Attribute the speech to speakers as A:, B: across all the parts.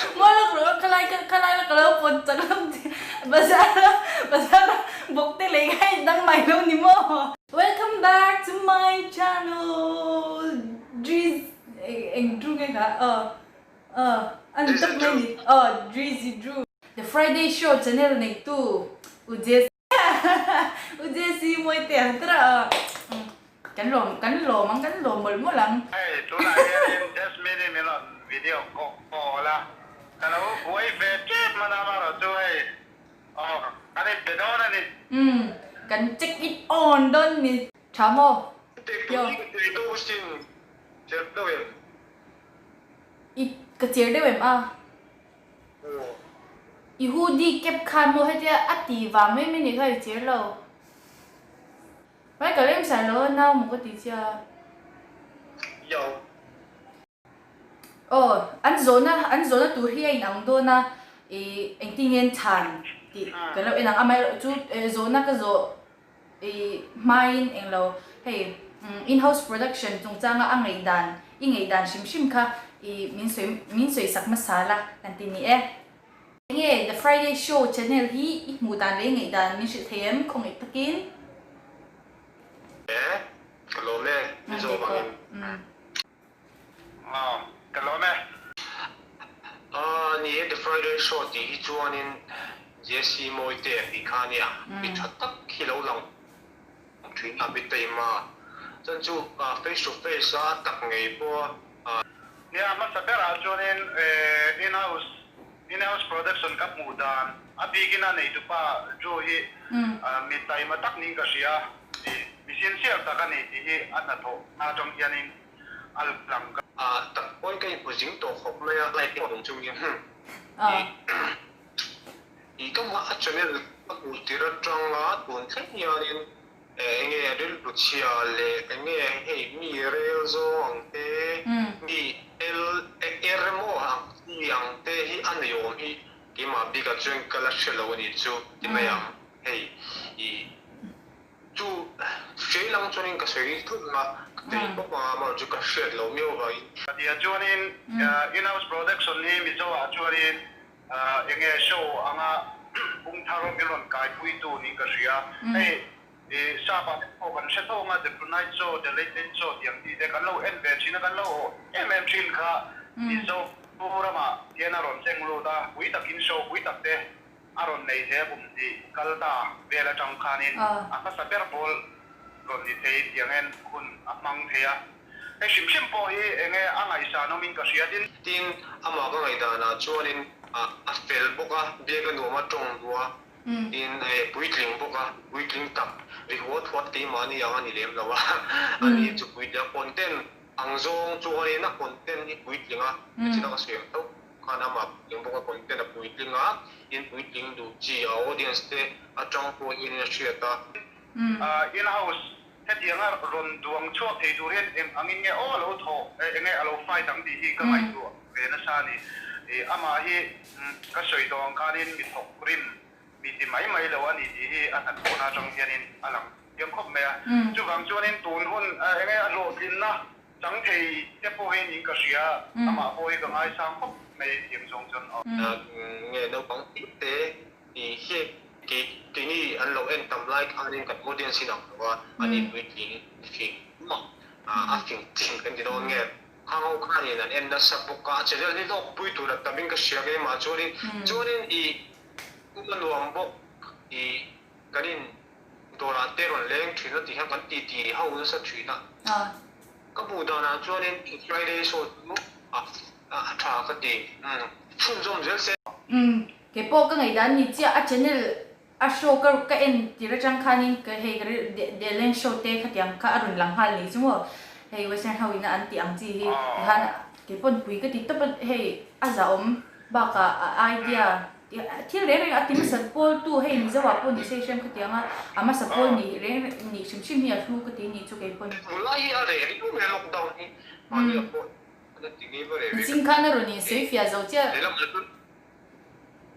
A: Mawi lawk rawh khalai khalai la ka lo pawt chak ang che bazar a bazar a bawk te lei kha in dang mai lo ni maw. Welcome back to my channel Driz eng Drew nge kha aw aw a ni tawp mai ni aw Drizzy Drew. The Friday Show channel neitu U Jess. U Jesse mawi teh ang tara a kan lawm kan lawm ang kan lawm mawlh mawlh ang.
B: Hei tunah hianin Jasmine-i min rawn video call a, ka lo buai ve tep hman a amaherawh chu hei aw kan inbe dawn a ni.
A: Umm kan check it on dawn ni. Tha maw? Yo. I ka cher deuh em a? I hoodie cap khan maw hetia a ti vang mai mai ni kha i cher lo. Mai ka lem sai lo a nau maw ka ti chia.
B: Yo.
A: Aw an zawhna an zawhna tur hi a in ang dawn a i engtin nge an chhan tih kan lo en ang amaherawh chu zawhna ka zawh i hmain englo hei in house production chungchanga a ngaihdan i ngaihdan hrim hrim kha i min sawi min sawi sak hmasa la kan ti ni e. Enge The Friday Show channel hi i hmuh dan leh i ngaihdan min hrilh thei em khawngaih takin?
B: E, ka lawm e, Mizo vangin. Aw, ka lawm e. Aw, ni e, The Friday Show tih hi chuanin Jesse Mawitea tih kha ania, mi tha tak hi lo lang thin a, mi taima chuan chu face to face a a tak ngei pawh a. Nia, hmasa berah chuanin in-house in-house production ka hmuh dan a bikin a neitupa Drew hi mi taima tak niin ka hria, mi sincere tak a ni tih hi a hnathawh atang hianin a lang ka. A tak pawhin ka inhmu zing tawh khawp mai a, like awm chungin i ka mah a channel ka hmuh tir atanga tun thleng hianin enge rilru chhia leh enge hei mi rel zawng ang te mi el er emaw ang chi ang te hi a nei awm hi keimah bikah chuan ka la hre lo a nih chu ti mai ang hei i. Chu hrei lang chuanin ka sawi thut a, ka tei pawp ang a, amaherawh chu ka hriat loh miau avangin. Tia chuanin in-house production hi Mizo ah chuanin enge show anga bung thar min rawn kaipuitu niin ka hria. Hei sap ah te pawh kan hre tawng a, The Tonight Show, The Late Late Show tih ang tih te kan lo en ve thin a, kan lo awh em em thin kha Mizo ramah hian a rawn tleng lut a, pui takin show pui tak te A rawn nei hle kum hnih kal ta vel atang khanin a hmasa ber pawl rawn ni thei tiangin hun a hmang thei a. Hei hrim hrim pawh hi enge a ngaihsan awmin ka hria tin. Tin, amah ka ngaihdanah chuanin a fel bawk a, biak a nuam a tawng duh a, tin puitling bawk a, puitling tak ri huat huat keimahni ang a ni lem lo a, ani chu puitling a content ang zawng chuanin a content hi puitling a, china ka sawi ang tho. Khan amah puitling bawk a content a puitling a, in puitling duh chi a audience te atang pawhin a hriat a. In house hetianga rawn duang chhuak thei tur hian eng angin nge aw a lo thawh eng nge a lo fight ang tih hi ka ngaihtuah ve nasa a ni. Amah hi ka sawi tawh ang khanin mi thawk rim mi ti mai mai lo a ni tih hi a hnathawhna atang hianin a lang chiang khawp mai a. Chuvang chuanin tun hun eng nge a hlawhtlinna Chang thei te pawh hi niin ka hria, amah pawh hi ka ngaisang khawp mai thiam zawng chuan aw. Nge naupang tih te i hriat kei keini an lo en tam lai khanin kan audience in ang lo a, ani puitling fing mak a fing chin kan ti dawn nge khang ho khanin an en nasa bawk a, a channel hi lawk pui tur a tam in ka hria keimah chuanin chuanin i a nuam bawk i kan in Dawrah te rawn leng thin a tih hian kan ti ti ho nasa thin a. Ka hmuh danah chuanin Friday show chu a tha ka ti. Chhunzawm zel se.
A: Umm kei pawh ka ngaihdan ni chiah a channel a show ka ka en tir atang khanin ka hei ka rilru Deleng show te khatiang kha a rawn lang nghal ni chu maw hei western ho ina an tih ang chi hi tikhan kei pawn pui ka ti tawp a hei a zahawm bakah a idea Thil reng reng a ti hmasa pawl tu hei Mizo ah pawh ni se hrem khatiang a, a hmasa pawl nih reng nih hrim hrim hi a hlu ka ti nih chu kei pawn.
B: Tunlai hi a reh riau mai a lockdown hi mahni ah pawh a ti ngei va reh ve ka
A: Ching khan a rawn in sawi fiah zo chiah.
B: Lehlamah chuan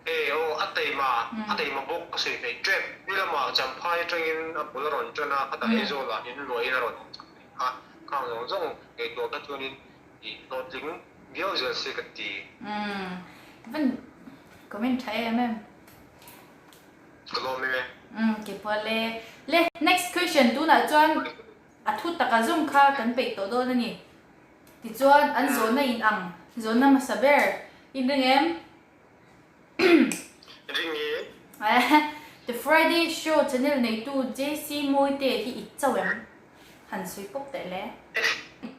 B: hei aw a taima a taima bawk ka sawi theih tep. Lehlamah Champhai atangin a bul a rawn tan a, khatah Aizawl ah in luahin a rawn awm chak thei kha khang zawng zawng ngaihtuah kha chuanin I hlawhtling viau zel se ka ti.
A: Umm. Van comment tha em em.
B: Ka lawm e.
A: Umm ke pawh le. Le next question tunah chuan a thu taka zawng kha kan peih tawh dawn a ni. Tichuan an zawhna in ang zawhna hmasa ber in ring em?
B: Ring e.
A: The Friday Show channel neitu JC Mawite hi i chauh em? Han sawi pawp teh le.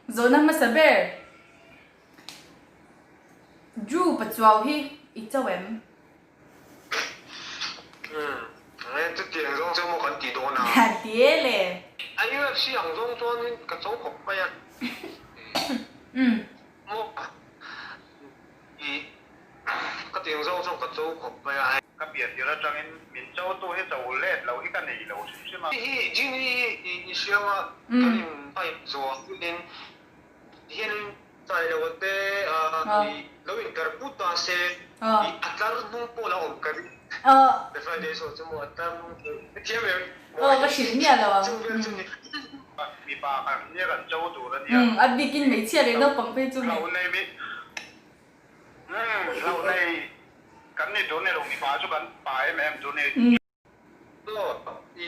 A: Zawhna hmasa ber. Drew Pachuau hi i chauh em?
B: Umm, nge chutiang zawng chu maw kan ti dawn a?
A: Ti e le.
B: A UFC ang zawng chuanin ka cho khawp mai a.
A: Umm.
B: Maw i ka tiang zawng chuan ka cho khawp mai a.
C: Ka pian tir atangin min cho tu hi cho let lo hi ka nei lo hrim hrim a.
B: Hi hi Jimmy hi i hriang a, kan in fight zawh hianin Hianin Sailoa te i lo inkar put ta se i a tlar hnung pawh la awm ka ring. The Friday show chu maw a tlar hnung chu ka thiam em?
A: Aw ka hrilh miah lo ang.
B: Chung vel chu ni.
C: Mipa kan nia kan cho tur a nia.
A: A bikin hmeichhia leh naupang phei chu.
C: Hlauh nei mi hlauh nei kan ni tur ni lo mipa chu kan pa em em tur ni.
B: Aw, i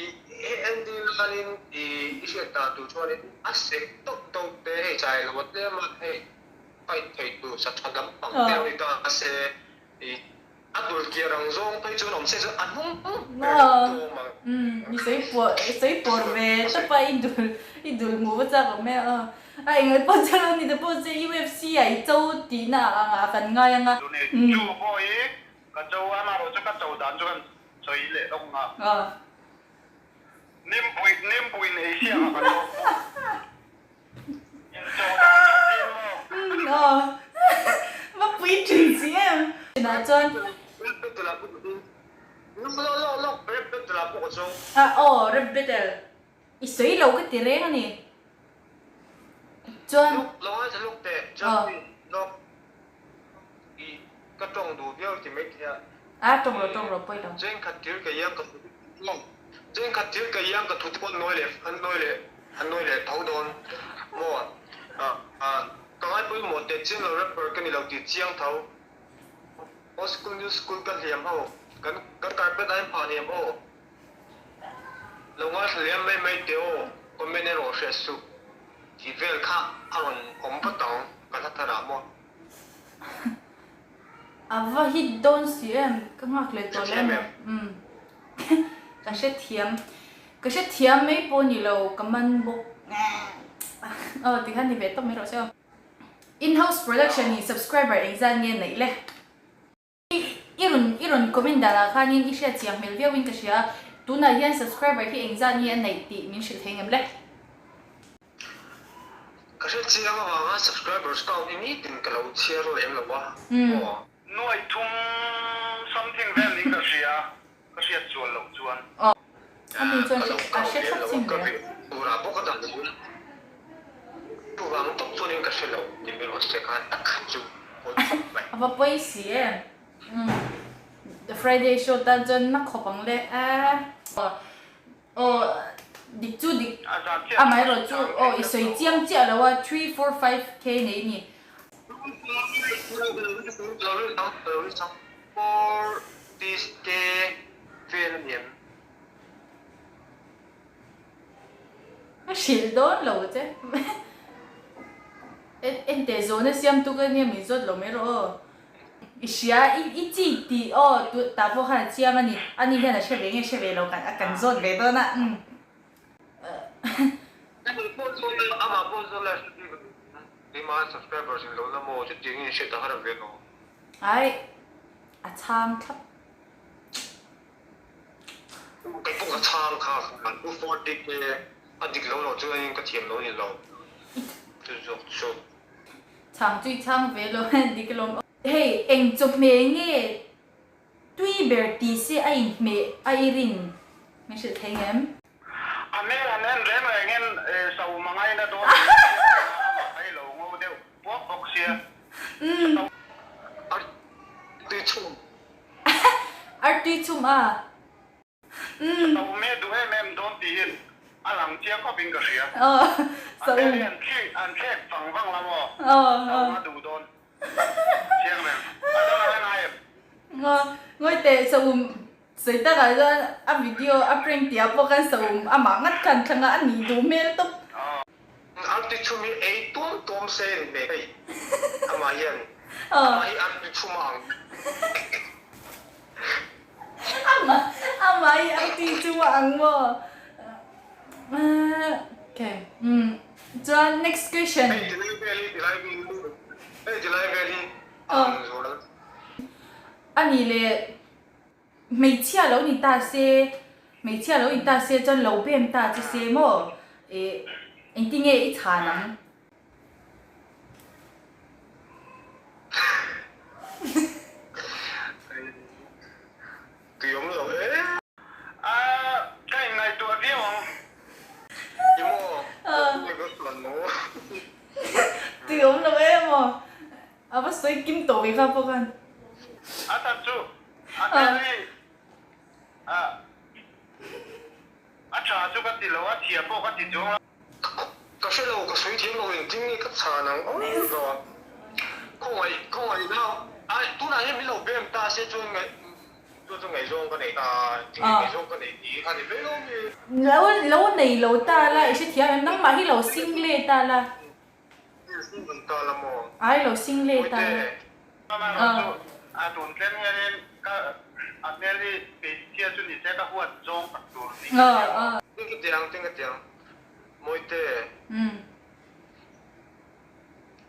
B: entir lanin i i hriat dan tur chuanin a sek tawp tawp te hei chai lo a tlem a, hei fight thei tur sa tha dam pang te lo ni ta se i a dul kiar ang zawng phei chuan awm se chu a hnung ber tum ang.
A: Umm, i sawi puar i sawi puar ve tawp a, i dul i dul hmuh va chak awm e aw. A engah pawh chuan lo ni te pawh che UFC ah i cho tihna ang ah kan ngai ang a.
C: Chu pawh hi ka cho a, amaherawhchu chu ka cho dan chu kan Sawi leh lawk nga. Nimpui Nimpuiin ei siak a ka lo hmu. In chaw dan that din maw?
A: Aw. Va pui thin si em. Tunah chuan.
B: Rap battle ah pawh ka ding. Lawk lawk lawk lawk rap battle ah pawh ka zawng.
A: Ah aw rap battle. I sawi lo ka ti reng a ni. Chuan.
B: Lawk lo ngaithla lawk teh. Chuan lawk. I ka tawng duh viau ti mai thei a.
A: A tawng rawh tawng rawh pawi lo.
B: Jen khat thil ka iang ka thu Jen khat thil ka iang ka thu te pawh an nawi leh an nawi leh an nawi leh tho dawn maw ka ngai pawimawh teh chiang lo rapper ka ni lo tih chiang tho Old school new school ka hliam ho kan kan carpet a in phah hniam aw lo ngaithla liam mai mai teh aw comment erawh hriat suh tih vel kha a rawn awm vat ang ka hla thar ah maw.
A: A va hit dawn si em, ka nghak leh tawh le maw. Umm ka hrethiam, ka hrethiam mai pawh ni lo, ka man bawk aw tikhan ni ve tawp mai rawh se aw. In-house production in subscriber engzat nge neih le? I rawn i rawn comment dan ah khanin i hriat chiang hmel viau in ka hria a, tunah hian subscriber hi engzat nge a neih tih min hrilh thei ngem le?
B: Ka hriat chiang avanga subscribers count i nitin ka lo chhiar lem lo a aw.
C: Nuai thum something vel niin ka hria, ka hriat chuan loh chuan.
A: Aw, a mi chuan
B: Ka lo
A: a
B: count
A: hre
B: lem
A: thlap
B: lo a,
A: chin
B: ka
A: ve.
B: rin turah bawk a dah lo a. Chuvang tawp chuanin ka hre lo ni mai rawh se khan a khat chu pawi khawp mai.
A: A va pawi si em. Umm The Friday show tan chuan na khawp ang le a. Aw dik chu dik amaherawh chu aw i sawi chiang chiah lo a 345k nei ni.
B: 40k vel a ni em?
A: A hrilh dawn lo che. Enteh zawhna siamtu ka nia min zawt lo mai rawh aw. I hria i i chi tih aw tu tah pawh khan a chiang a ni. Ani hian a hre ve nge hre ve lo kan a kan zawt ve dawn a umm.
B: Ani pawh zawt la amah pawh zawt la hre bik lo. Keimah subscribers in lo la maw chutiang in hriat a har ve lo.
A: Ai a chhang thlap.
B: Kei pawh ka chhang kha an pu 40 te a dik lo lo chuan ka thiam lo ni lo chu zawk chu.
A: Chhang chu i chhang ve lo dik alawm. Hei eng chawhmeh nge tui ber ti se a inhmeh a i rin min hrilh thei ngem?
C: A hmel han en reng rengin Sauma ngaina dawn tih a hriat reng a, amah kha i lo ngo deuh puak bawk sia.
B: A tui chhum.
A: Artui chhum a. Umm.
C: Saum hi duh em em dawn tiin a lang chiang khawp in ka hria.
A: Aw
C: An hmel hi an thlek an thlek vang vang la maw? Saum a duh dawn chiang reng. A dang a la ngai em?
A: teh saum sawi takah chuan a video a prank tih ah pawh khan saum amah ngat khan thlang a, a nih duh hmel tawp.
B: Arti chhum hi ei tuam tuam se a ni hmel hei amah hian amah hi arti chhum a ang.
A: Amah amah hi arti chhum a ang maw? Okay umm chuan next question.
B: Hei tilai vel hi tilai vel hi hei tilai vel hi a ang zual.
A: A nih leh Hmeichhia lo ni ta se, hmeichhia lo ni ta se chuan lo bem ta che se maw? Ih, engtinge i chhan ang?
B: Tui awm lo e.
C: A, ka inngaihtuah viau ang.
B: I maw? Ka tui ka chhan maw?
A: Tui awm lo e maw? A va sawi kim tawh ve kha pawh khan.
C: A chan chu a hmel hi a a tha chu ka ti lo a chhia pawh ka ti chuang lo.
B: Ka hre lo ka sawi thiam lo engtin nge ka chhan ang aw lo a khawngaih khawngaih na ai tunah hian min lo bem ta se chuan ngaih chu chu ngaihzawng ka nei ta engtin nge ngaihzawng ka nei tih kha ni ve lo mi.
A: Lo lo nei lo ta la i hrethiam em nangmah hi lo single ta la. Ai lo sing le ta la.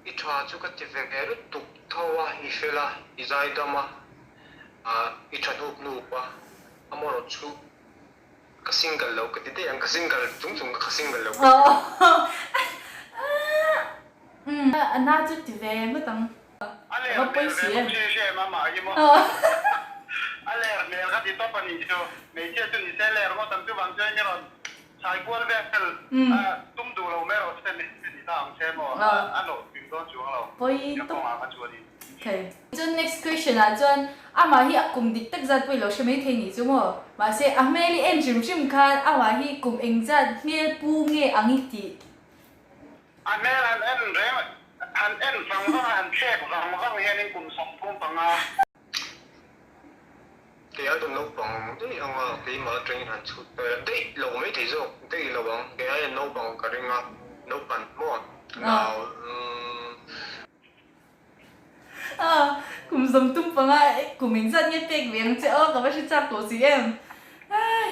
B: I tha chu ka ti ve lutuk tho a, i fel a, i zaidam a, i tha hnup hnup a, amaherawh chu Ka single lo ka ti daih ang, ka single chung chung ka single lo ka ti.
A: Umm a na chu ti ve ngawt ang.
C: A ler hmel ve bawk si hre em amah hi maw. A ler hmel ka ti tawp a nih chu. Hmeichhia chu ni se ler ngawt ang chuvang chuan i rawn chhai kual vel tum duh lo mai rawh se hmeichhia ni ta ang che maw a hlawh tling dawn chuang lo.
A: Pawi tawp.
C: Kawngah kha chuan in.
A: Okay. Chuan next question ah chuan amah hi a kum dik tak zat pawh i lo hre mai thei nih chu maw? Mahse a hmel i en hrim hrim khan amah hi kum eng zat hmel pu nge ang i tih?
C: A hmel han en reng han en vang vang a han thlek vang vang hianin kum 35.
B: Kei a dun naupang daih ang a, keimah atangin han chhut daih lo mai thei zawk daih lo ang, kei aiin naupang ka ring a, naupan maw? Nau umm.
A: A, kum 35 kum engzat nge pek ve ang che aw, ka va hre chak tawh si em. Ai.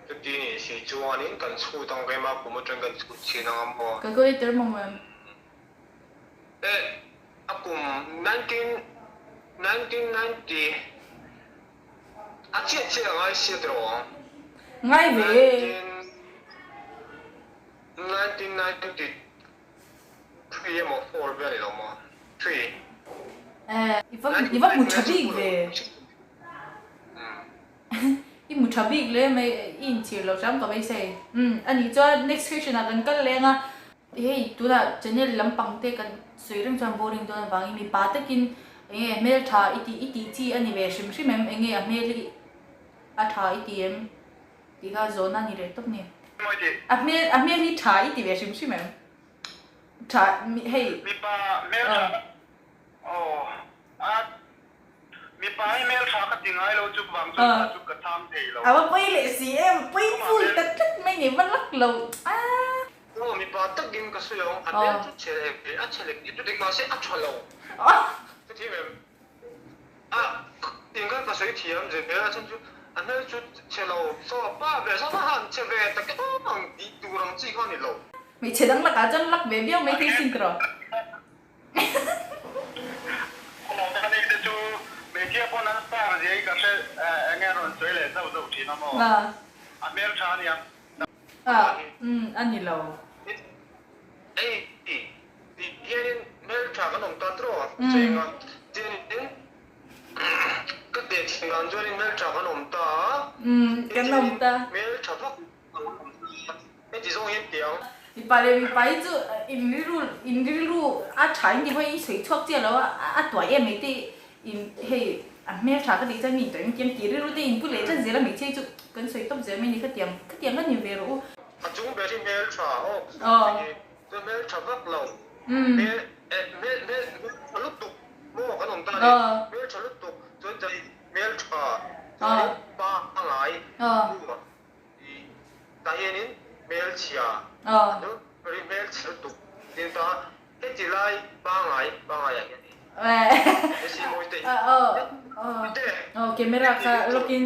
B: Chuti nih si chuanin kan chhut ang rem a, kum atang kan chhut chhin ang a maw?
A: Calculator maw em?
B: Eh, a kum 19 1990 a chiah chiah a ngai sia tiraw ang?
A: Ngai ve.
B: 19 1990 Three emaw four vel ilo maw? Three.
A: Eh, i va i va hmu tha bik ve. I hmu tha bik le mai, i inchhir lo hram ka beisei. Umm, a nih chuan next question ah kan kal leng a. Hei, tunah channel lampang te kan sawi reng chuan boring dawn avangin mipa takin enge hmeltha i tih i tih chi a ni ve hrim hrim em? Enge a hmel hi a tha i ti em? Tih kha zawhna a ni reh tawp ni. A hmel a hmel hi tha i ti ve hrim hrim em? Tha hei.
C: Mipa hmel tha aw a mipa hi hmel tha ka ti ngai lo chu vang chuan kha chu ka chhang thei lo.
A: A va pawi leh si em pawi full ta tlat mai ni va lak lo a.
B: Aw mipa takin ka sawi ang a hmel chu chhe leh a chhe leh chu dik mahse a tha lo. Ka thiam em? A engkha ka sawi thiam zir hmel a chhan chu a hmel chu chhe lo saw a pa ve saw a han chhe ve tak em ang tih tur ang chi kha a ni lo.
A: Hmeichhe dang lakah chuan lak ve viau mai thei sin tiraw.
C: Mechanic te chu hmeichhia pawn an star zia hi ka hre enge an rawn sawi leh zauh zauh thin a maw? A hmeltha a niang.
A: A umm a ni lo.
B: Hei ti hianin hmeltha kan awm ta tawh a cheng a, chuanin ka teh thin dan chuanin hmeltha kan awm ta a,
A: Umm kan awm ta.
B: Hmeltha vak kan awm ta a, heti zawng hian ti ang.
A: Mipa leh mipa hi chu in rilru in rilru a tha in ti pawh i sawi chhuak chiah lo a, a tuai em mai te In hei a hmeltha ka tih chuan mi intuai engkim tih rilru te inpu leh tlat zel a hmeichhia hi chu kan sawi tawp zel mai ni khatiang khatiang ka ni ve rawh u.
B: A chung ber hi hmeltha aw chu hi chu hmeltha vak lo hmel eh hmel hmel hmeltha lutuk maw kan awm ta ni hmeltha lutuk chuan chai hmeltha. Chuanin pa ngai nu tah hianin hmelchhia ri hmelchhe lutuk tin ta heti lai pangai pangai ah hian Jessie Mawite
A: Aw camera kha lawkin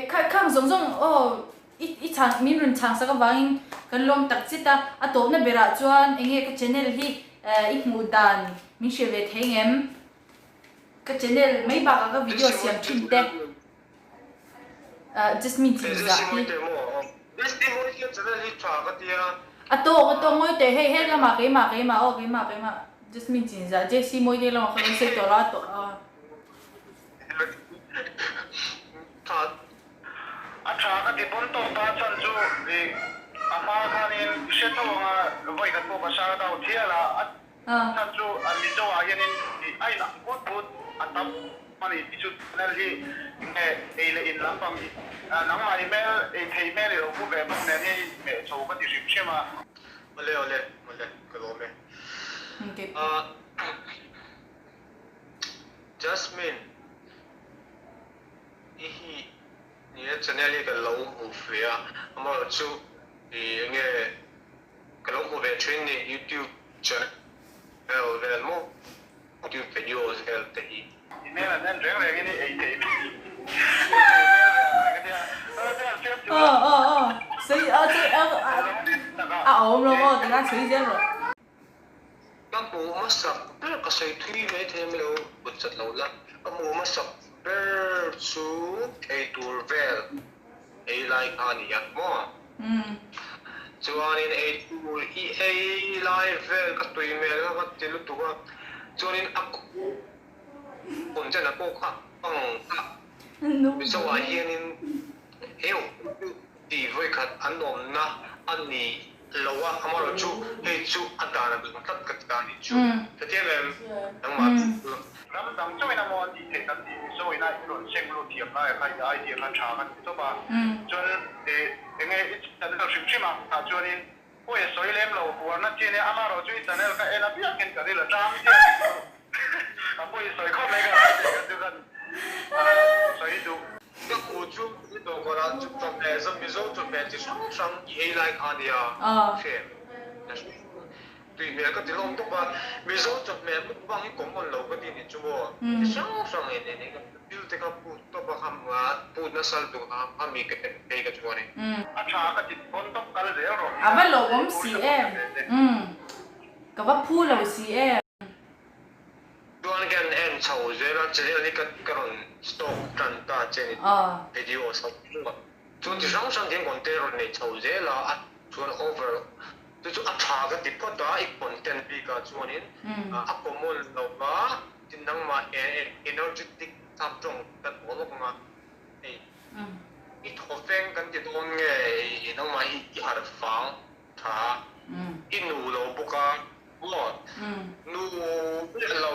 A: khang zawng zawng aw i chhang min rawn chhang sak avangin kan lawm tak chit a a tawpna berah chuan enge ka channel hi i hmuh dan min hrilh ve thei ngem? Ka channel mai bakah ka video siam thin te Jasmine chin zah hi. A tawk a tawk ngawi teh hei he lamah keimah keimah aw keimah keimah Jasmine chin zah JC Mawite lamah kha rawn sawi tawh lo a tawh a.
C: A tha ka ti pawn tawp a chhan chu a hma khanin hre tho anga vawi khat pawh ka shout out hial a. Chhan chu Mizo ah hianin a in ang put put a tam a ni tih chu channel hi nge ei leh in lampang hi nangmah i hmel ei thei hmel i lo pu ve bawk nen hian inhmeh chho ka ti hrim hrim a.
B: Awle awle awle ka lawm e. Jasmine i hi ni e channel hi ka lo hmu ve a amaherawhchu i enge Ka lo hmu ve thin ni YouTube channel vel maw YouTube videos vel te hi.
C: I hmel an en reng reng in i ei thei ei thei hmel ve ang ka tia
A: Aw aw aw sawi a sawi a a awm lo maw tikhan sawi zel rawh.
B: Ka hmuh hmasak ber ka sawi thui mai thei mai lo kut chat lo la ka hmuh hmasak ber chu eitur vel ei lai kha a ni a maw chuanin ei tur i ei lai vel ka tui hmel kha ka ti lutuk a chuanin a content ah pawh kha ang kha Mizo ah hianin heu tih vawikhat an awmna a ni lo a amaherawhchu hei chu a dan a dang tlat ka ti ta a nih chu hetiang em nangmah chu.
C: Ram dang chauhin a maw an tih theih kan tih Mizoina i rawn seng lut thiam lai a kha i idea kha tha ka ti tawp a chuan enge i channel hrim hrim ah chuanin pawi a sawi lem lo huarna chi ania amaherawhchu i channel ka en apiangin ka ril a tang chiah tih chu a pawi sawi khawp mai ka ti chu kan sawi duh.
B: Ka ku chu i dawhkawrh ah chuk chawhmeh zawm Mizo chawhmeh chi hrang hrang i ei lai kha ania hrem tui hmel ka ti hlawm tawp a Mizo chawhmeh mukbang hi common lo ka ti nih chu maw chi hrang hrang in eng eng thil te kha put tawp a kham a put nasa lutuk a a mi ka en phei ka chuan in.
C: A tha ka ti pawn tawp kal zel rawh.
A: A va lawmawm si em. Ka va phu lo si em.
B: Chuan kan en chho zel a, channel hi ka rawn stalk tan ta che ni videos ho chu a. Chuan chi hrang hrang hian content rawn nei chho zel a, a chuan over chu chu a tha ka ti phawt a, i content bik ah chuanin a common lo va, tin nangmah energetic tap tawng kan haw lawk ang a, hei i thaw veng kan ti dawn nge nangmah hi i harh fang tha a, i nu lo bawk a maw? Nu miah lo,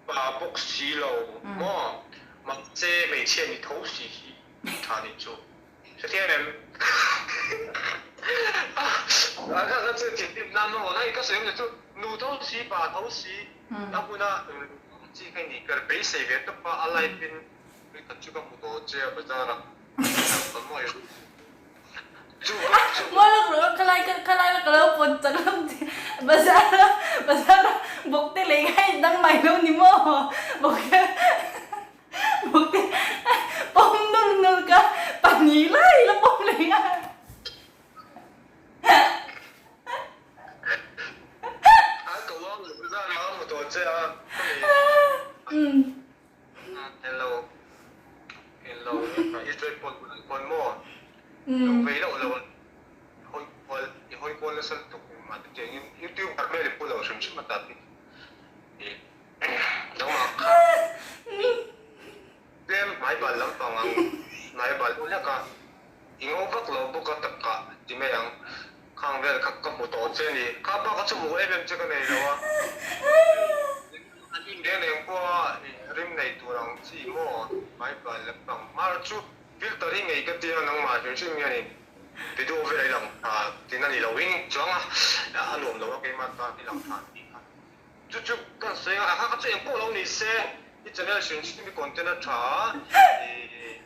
B: pa bawk si lo maw? Mahse hmeichhia ni tho si hi tha nih chu hrethiam em? A kha kha chu thinrim nan maw? Hei ka sawi awm chu nu tho si, pa tho si a hmuna chi kha i nih ka beisei ve tawp a, a live in khat chu ka hmu tawh che a bazar ah kan mawi.
A: Khalai khalai la ka lo pawt chak lam che bazar a bazar a bawk te lei kha i dang mai lo ni maw bawk te bawk te pawm nul nul ka pahnih lai la pawm lei a.
B: Hello Hello Israel pawn an pawn maw lo vei loh lo hawi kual i hawi kual nasa lutuk mah te tiangin youtuber hmel i pu lo hrim hrim ata tih i nangmah kha tlem hmaibal lampang ang hmaibal u hlek a i ngo vak lo bawk a takah ti mai ang khang vel kha ka hmu tawh che a ni kha bak kha chu hmuh em em che ka nei lo a. A rin reng reng pawha rim nei tur ang chi maw? Bible lampang hmar chu filter hi ngei ka tia nangmah hrim hrim hianin video vel i lang tha tin a ni lo in chuang a, a nuam lo a keimah tan i lang tha tih kha chu chu kan sawi ang a kha kha chu engpawh lo ni se i channel hrim hrim i content a tha i.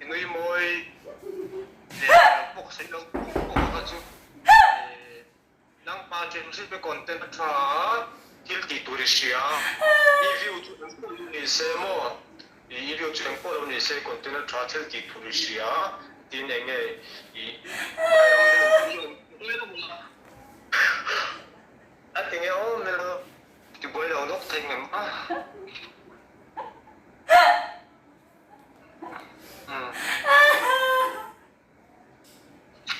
B: I nui mawi leh lo pawh ka sawi lo pawh kha chu nangpa hrim hrim hi content a tha a, thil tih tur i hria a, i view chu eng pawh lo ni se maw, i view chu eng pawh lo ni se content a tha thil tih tur i hria a, tin eng nge i a ti nge aw melo ti buai lo lawk thei ngem a.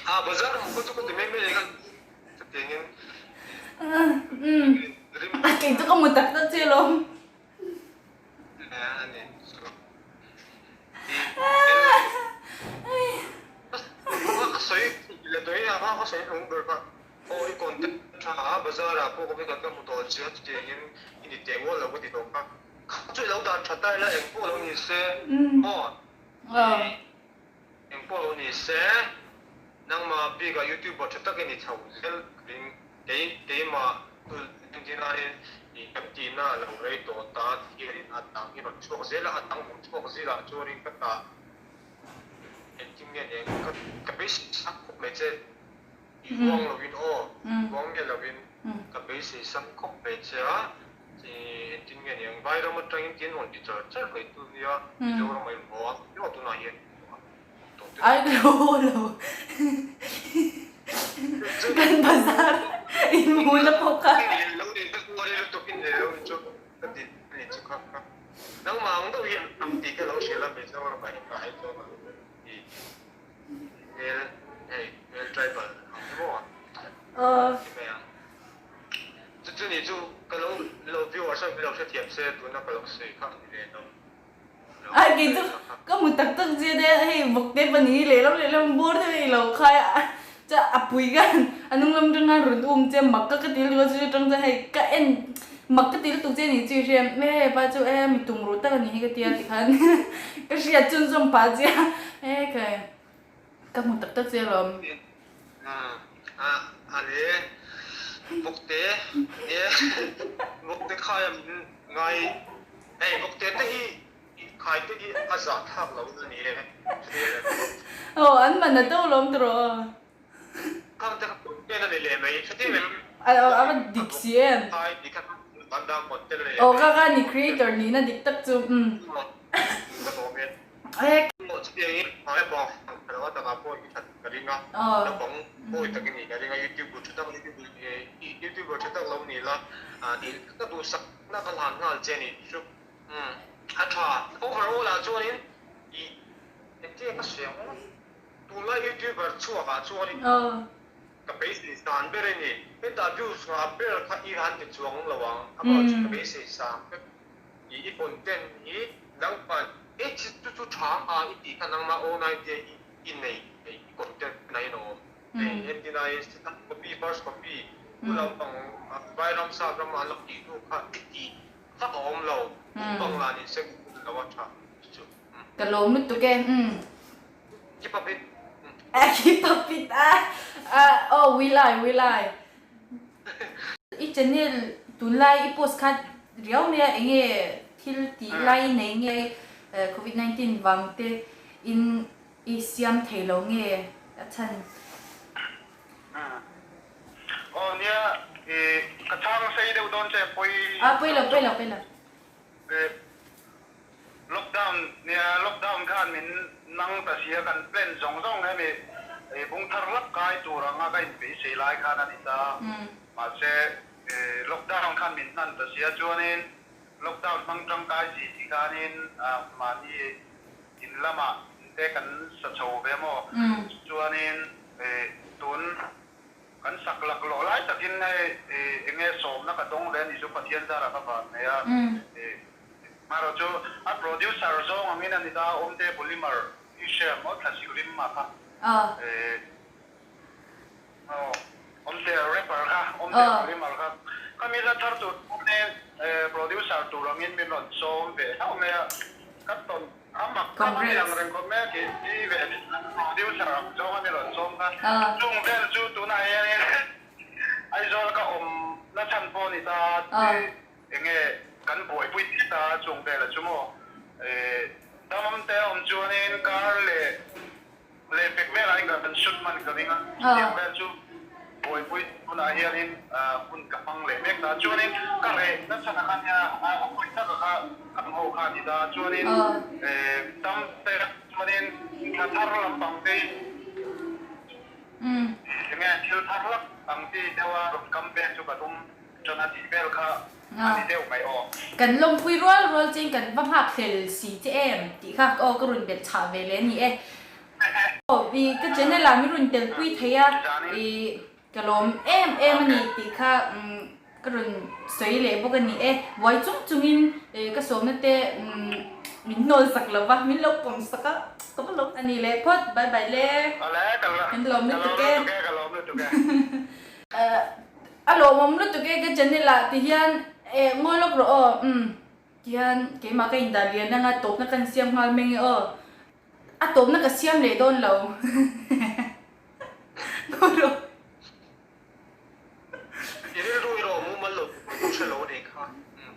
B: A bazar hmu kha chu ka ti mai mai ka chutiangin
A: A kei chu ka hmu tak tak che lawm.
B: Ani chu. Ka sawi leh tawh hi a ka sawi hlung ber kha. Aw i contact tha a bazar ah pawh ka vekah ka hmu tawh che a chutiangin i ni teh mual lo ka ti tawh kha. Kha chu i lo dan tha ta ila eng pawh lo ni se maw eng pawh lo ni se nangmah bikah youtuber tha tak i ni chho zel ka ring kei keimah entirnain i kan tihna a lo rei tawh ta hianin a dang i rawn chhuak zel a a dang rawn chhuak zilah chuanin ka tah engtin nge nen ka ka beisei sak khawp mai che. I huang lovin aw, huang nge lovin ka beisei sam khawp mai che a, engtin nge niang Vairam atangin tin rawn ti char char mai tu nia Mizoram a inhaw a, emaw tunah hian awm tawh te.
A: Ai ka haw lo kan bazar inhmuhna pawh kha.
B: Lo ni chu kual lutuk in nei lo ni chu ka ti ni chu kha kha nangmah ang deuh hian ang tih ka lo hrilh a Mizoram ah hian ka hai chuan a i. Hmel hei hmel tribal ang hi maw ti mai ang. Chu chu ni chu ka lo lo viewers ho lo hrethiam se tuna ka lo sawi kha ni ve lo.
A: Ai kei chu ka hmu tak tak che te hei vawk te pahnih hi lehlam lehlam bawr deuh i lo khai a chuan a pui khan a hnung lam atang khan rawn um che mak ka ka ti lutuk a chu atang chuan hei ka en mak ka ti lutuk che ni chu i hria em e hepa chu e mi tum ruh tak a ni hi ka tia tikhan ka hriat chhunzawm pah che a e kai ka hmu tak tak che alawm.
B: A le bawkte e bawkte khai a min ngai hei bawkte te hi khai te hi a zah thlak lo a ni e.
A: Aw an man a to lawm tawh.
B: Khang te kha content a ni leh mai chuti mai.
A: A a va dik si em.
B: Ai ti kha an dang content a ni leh mai.
A: Aw ka ka ni creator nihna dik tak chu umm.
B: Ka tawm e. Chutiangin hmai bang ka lo a takah pawh i that ka ring a. Naupang pawi tak i nih ka ring a youtuber tha tak youtuber tha tak lo ni la tih ka duhsak na ka hlan nghal che ni chu umm a tha. Overall ah chuanin i engtia ka sawi ang. Tunlai youtuber chhuak ah chuanin ka beisei san ber a ni. Hetah views ngah ber kha i han ti chuang lo ang. Amah chu ka beisei sang vek. I i content hi nangman e chi chu chu tha a i tih kha nangmah own idea hi i nei thei i content na in a awm. Hei entinai second copy first copy pu lampang vairam sap ram an lo tih hnu kha i tih vak a awm lo. Mukbang lah ni se ka lo a tha chu.
A: Ka lawm lutuk e umm.
B: Keep up it.
A: Keep up it a oh we lie we lie. I channel tunlai i post kha riau mai a enge thil tih lai i nei nge covid 19 vang te in i siam thei lo nge a chhan.
C: Aw nia i ka chhang sei deuh dawn che pawi.
A: A pawi lo pawi lo pawi lo.
C: Lockdown nia lockdown khan min nang ta sia kan plan zawng zawng hemi bung thar lap kai tur anga ka inbeisei lai khan a ni ta. Mahse lockdown khan min hnan ta sia chuanin lockdown hmang tangkai si ti khanin mahni in lamah te kan sa chho ve maw chuanin tun Kan sak laklawh lai takin hei eng nge sawmna ka dawng ve a ni chu Pathian zarah ka van nei a. Marawh chu a producer zawng angin a ni ta, Awmte Polymer i hria maw thlasik rim ah kha. Aw Awmte rapper kha, Awmte Polymer kha. Khami hla thar tur Awmte producer tur angin min rawn sawm ve hlauh mai a. Ka tawn A mak kha a ni ang reng khawp mai a kei hi ve producer ang zawng a ni rawn sawm kha. Chung vel chu tunah hianin Aizawl ka awm na chhan pawh a ni ta eng nge kan buaipui ta chung vel a chu maw. Damam te a awm chuanin kar lai kan shoot hman ka ring a, chutiang vel chu buaipui hunah hianin hun ka hmang leh mek ta. Chuanin ka reh nasa na kha nia a pawi taka kha kan ho kha a ni ta. Chuanin tam te chuanin thla thar lampang te hi enge thil thar hlak ang chi deuha rawn kam vel chu ka tum tan a tih vel kha a ni deuh mai aw.
A: Kan lawmpui rual rual chiin kan va nghak hlel si che em tih kha aw ka rawn belh chhah ve leh a ni e. Aw i ka channel ah min rawn telpui thei a i ka lawm em em a ni tih kha ka rawn sawi leh bawk a ni e. Buai chung chungin ka sawmna te min hnawl sak lo va, min lo pawm sak a, ka va lawm a ni leh phawt. Bye bye le. Kan lawm lutuk e.
C: Ka lawm lutuk e.
A: A lawmawm lutuk e ka channel ah ti hian eh ngawi lawk rawh aw umm ti hian keimah ka indah lian anga tawpna kan siam nghal meng e aw a tawpna ka siam leh dawn lo ngawi rawh.
B: I rilru i rawh mumal lo tur ka hre lo anih kha umm.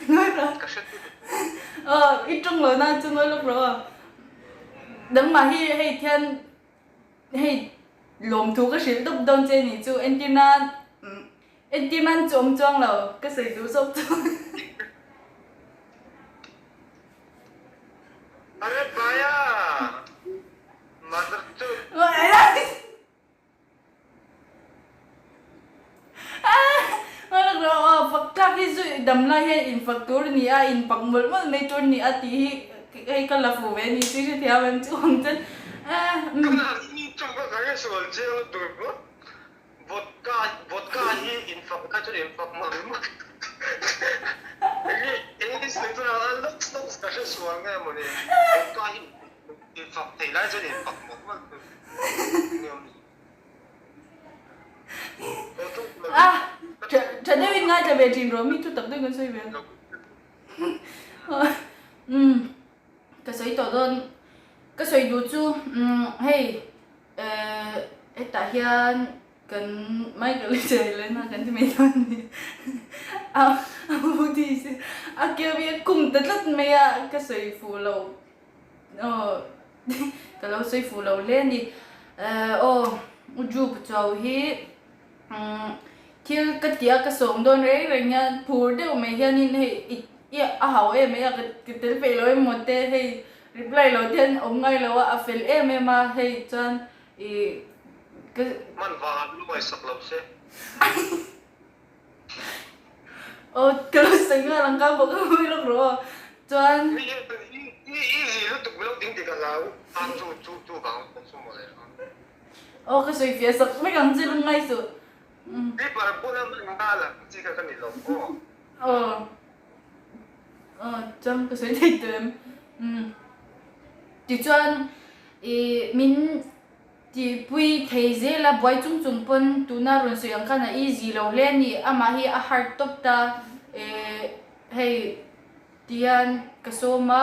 A: Ngawi rawh.
B: Ka hre tut.
A: Aw i tawng lo na chu ngawi lawk rawh aw nangmah hi hei thian Hei lawmthu ka hrilh dup dawn che nih chu entir nan entir nan chu awm chuang lo ka sawi duh zawk chu.
B: Are bhaiya mother chu.
A: Fak tlak hi chu dam lai hian in fak tur a ni a, in pak mawlh mawlh mai tur a ni a tih hi hei ka la fu ve a ni chu hrethiam em chu ang chuan
B: Vodka vodka hi in fak kha chuan in fak mawlh mawlh ka hre sual nge mawni vodka hi in fak thei lai chuan in fak mawlh mawlh tur
A: A, tha deuhin ngaithla ve thin rawh, mi thu tak deuhin kan sawi ve a. Umm, ka sawi tawh dawn, ka sawi duh chu umm hei eh hetah hian kan Michael hi chei leh na kan ti mai dawn a ni. A a si a keu hi a kum ta tlat mai a, ka sawi fuh loh. Aw ka lo sawi fuh lo hle a ni. Aw U Jup Chau hi thil ka tia ka sawm dawn reng reng hian phur deuh mai hianin hei i i a hau em mai a ka tel peih lo em maw te hei reply lo te hian awm ngai lo a a fel em em a hei chuan i ka
B: Hman vangah lu ngaihsak lo se.
A: Aw ka lo sawi nghal ang ka bawk a mawi lawk rawh aw chuan.
B: Mi hi easy lutuk lo ding dik a hlau a chu chu chu vang kan chu mawle a.
A: Aw ka sawi fiah sak vek ang che lungngai suh.
B: Paper bula man nghal ang chi kha ka ni lo aw.
A: Aw aw chuan ka sawi thei tawh em. Tichuan i min Tihpui thei zel a, buai chung chung pawn tuna rawn sawi ang khan a easy lo hle a ni, amah hi a hard tawp ta eh hei tihian ka sawm a,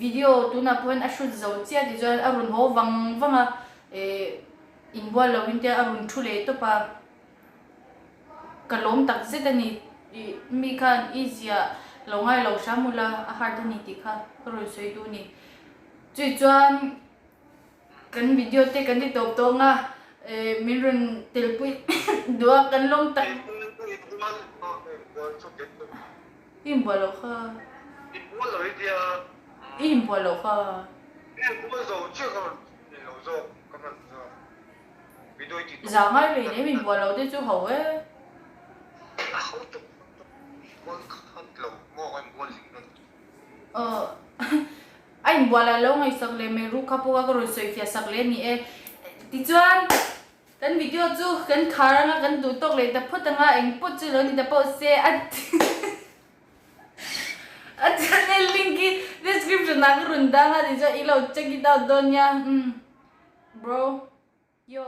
A: video tunah pawh hian a hrut zo chiah tih chuan a rawn haw vang vang a eh inbual lo in te a rawn thu leh tawp a, ka lawm tak zet a ni ih mi khan easy ah lo ngai lo hram ula a hard a ni tih kha ka rawn sawi duh a ni, chui chuan. Kan video te kan ti tawp tawng a, min rawn telpui duh a kan lawm tak. I inbual loh kha. I inbual loh kha. Za ngai rei nem inbual loh te chu ho e. Aw. A inbual a lo ngaihsak leh mai ru kha pawh a ka rawn sawi fiah sak leh a ni e. Tichuan, kan video chu kan khar anga kan duh tawk leh ta phawt anga eng pawh chu lo ni ta pawh se a a channel link hi description ah ka rawn dang a tichuan i lo check it out dawn nia umm bro yo.